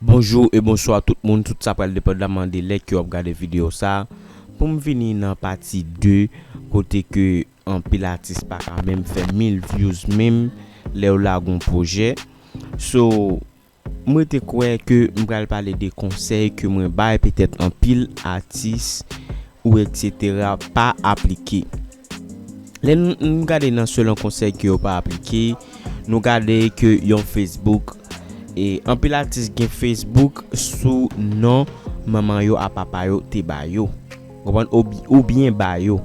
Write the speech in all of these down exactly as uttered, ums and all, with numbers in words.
Bonjou e bonswa tout moun, tout sa pral depandaman de lè ke w ap gade videyo sa. Pou m vini nan pati de, kote ke anpil atis pa ka menm fè mil views menm lè yo lage yon pwojè. So, mwen te kwè ke m pral pale de konsèy ke mwen bay petèt anpil atis ou etsetera pa aplike. Lè n, n gade nan selon konsèy ke yo pa aplike, nou gade ke yon Facebook, e anpil atis gen Facebook sou non manman yo a papa yo te ba yo. Konprann? Obi-, oubyen ba yo.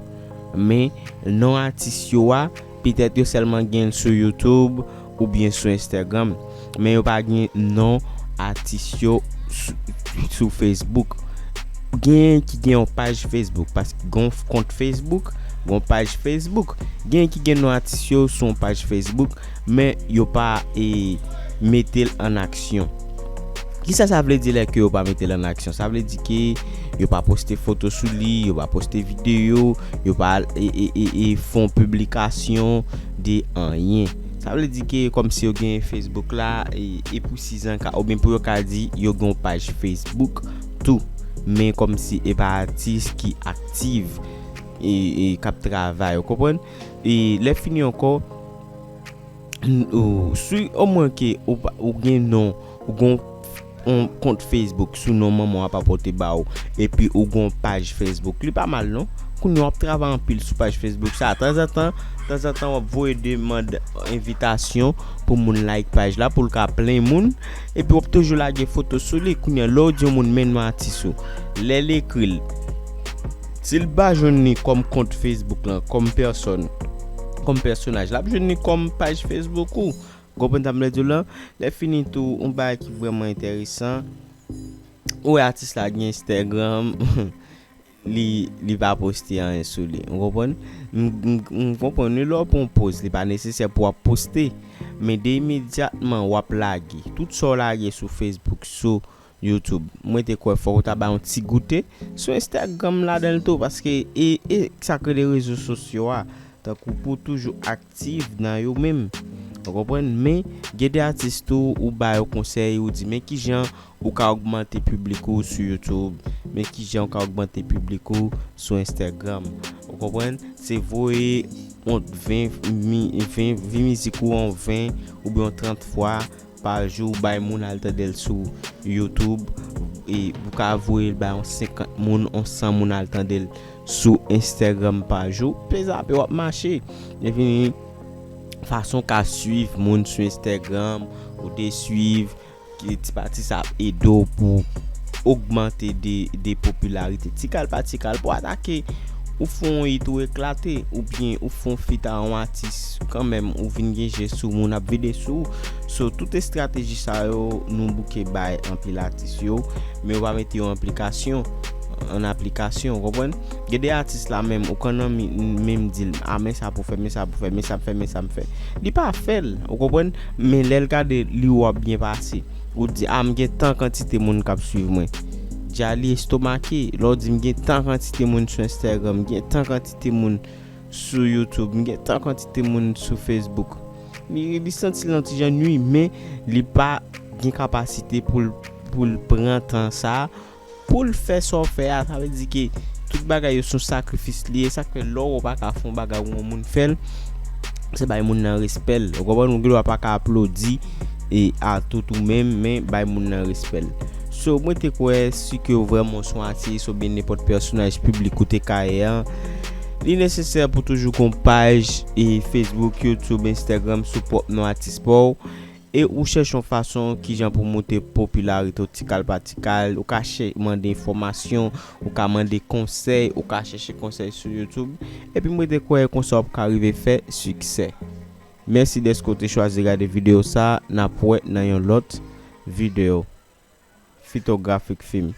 Men non atis yo a, petèt yo sèlman gen l sou YouTube oubyen sou Instagram. Men yo pa gen non atis yo sou, sou Facebook. Genyen ki gen yon paj Facebook, paske gen yon kont Facebook, gen yon paj Facebook. Genyen ki gen non atis yo sou yon paj Facebook, men yo pa, e, mete l an aksyon. Kisa sa vle di lè ke yo pa mete l an aksyon? Sa vle di ke yo pa poste foto sou li, yo pa poste videyo, yo pa, e, e, e, e fè yon piblikasyon de anyen. Sa vle di ke kòmsi yo gen Facebook la, e, e pou sizan ka, oubyen pou yo ka di yo gen yon paj Facebook tou. Men kòmsi e pa atis ki aktif e, e k ap travay, ou konprann? E lè fini ankò, n-, ou, si omwen ke ou pa, ou gen non, ou gen yon kont Facebook sou non manman w a papa w te ba w, epi ou gen yon paj Facebook, li pa mal non. Kounye a w ap travay anpil sou paj Facebook sa. Tanzantan, tanzantan w ap voye demann envitasyon pou moun like paj la, pou l ka plen moun, epi w ap toujou lage foto sou li. Kounye a, lè w di yon moun men non atis ou, lè l ekri l, si l pa jwenn li kòm kont Facebook lan, kòm pèsòn, kòm pèsonaj, l ap jwenn li kòm paj Facebook ou. Konprann sa m vle di w lan? Lè fini tou, yon bagay ki vrèman enteresan, ou wè atis la gen Instagram, li, li pa poste anyen sou li. Ou konprann? M, m, m konprann wi, lè w pran yon poz, li pa nesesè pou w ap poste. Men de imedyatman w ap lage. Tout sa w lage sou Facebook, sou YouTube, mwen te kwè fòk ou ta bay yon ti goute sou Instagram ladan l tou, paske e, e sa k rele rezo sosyo a, tankou pou toujou aktif nan yo menm. Ou konprann? Men gen de atis tou, ou ba yo konsèy, ou di, men kijan ou ka ogmante piblik ou sou YouTube, men kijan ou ka ogmante piblik ou sou Instagram. Ou konprann? Se voye yon ven, mi-, ven, vi mizik ou an ven oubyen an trant fwa pa jou, bay moun al tande l sou YouTube, e ou ka voye l bay yon senkant moun, yon san moun al tande l sou Instagram pa jou, pe zape w ap mache. Lè fini, fason w ka swiv moun sou Instagram, ou deswiv, ki ti pa ti sa ap ede w pou ogmante de, de popilarite. Ti kal pa ti kal, pou atake, ou fè yon hit, ou eklate, oubyen ou fè yon feat a yon atis, kanmenm, ou vin gen je sou moun ap vide sou ou. So, tout estrateji sa yo, nou bouke bay anpil atis yo, men yo pa mete yo an aplikasyon, an aplikasyon, ou konprann? Gen de atis la menm, ou konn nan mi-, menm di l, a, men sa pou fè, men sa pou fè, men sa m fè, men sa m fè. Li pa fè l, ou konprann? Men lè l gade li wè w ap byen pase, ou di, a, m gen tan kantite moun k ap swiv mwen. Dja li estomake, lè w di, m gen tan kantite moun sou Instagram, m gen tan kantite moun sou YouTube, m gen tan kantite moun sou Facebook. Li, li santi l yon ti jan nwi, men li pa gen kapasite pou l, pou l pran tan sa pou l fè sa w fè a. Sa vle di ke tout bagay yo se yon sakrifis li ye. Sa k fè lè w pa ka fè yon bagay ou yon moun fè l, se bay moun nan respè l. Ou konprann? Ou gen dwa pa ka aplodi e a tout ou menm, men bay moun nan respè l. So, mwen te kwè, si ke w vrèman se yon atis oubyen nenpòt pèsonaj piblik ou te ka ye a, li nesesè pou toujou gon paj e Facebook, YouTube, Instagram sou pwòp non atis pa w. E ou chèche yon fason kijan pou moute popilarite w ti kal pa ti kal. Ou ka chè-, mande enfòmasyon, ou ka mande konsèy, ou ka chèche konsèy sou YouTube. Epi mwen te kwè konsa w ap ka rive fè siksè. Mèsi dèske w te chwazi gade videyo sa. N ap wè nan yon lòt videyo. Fitografik Film.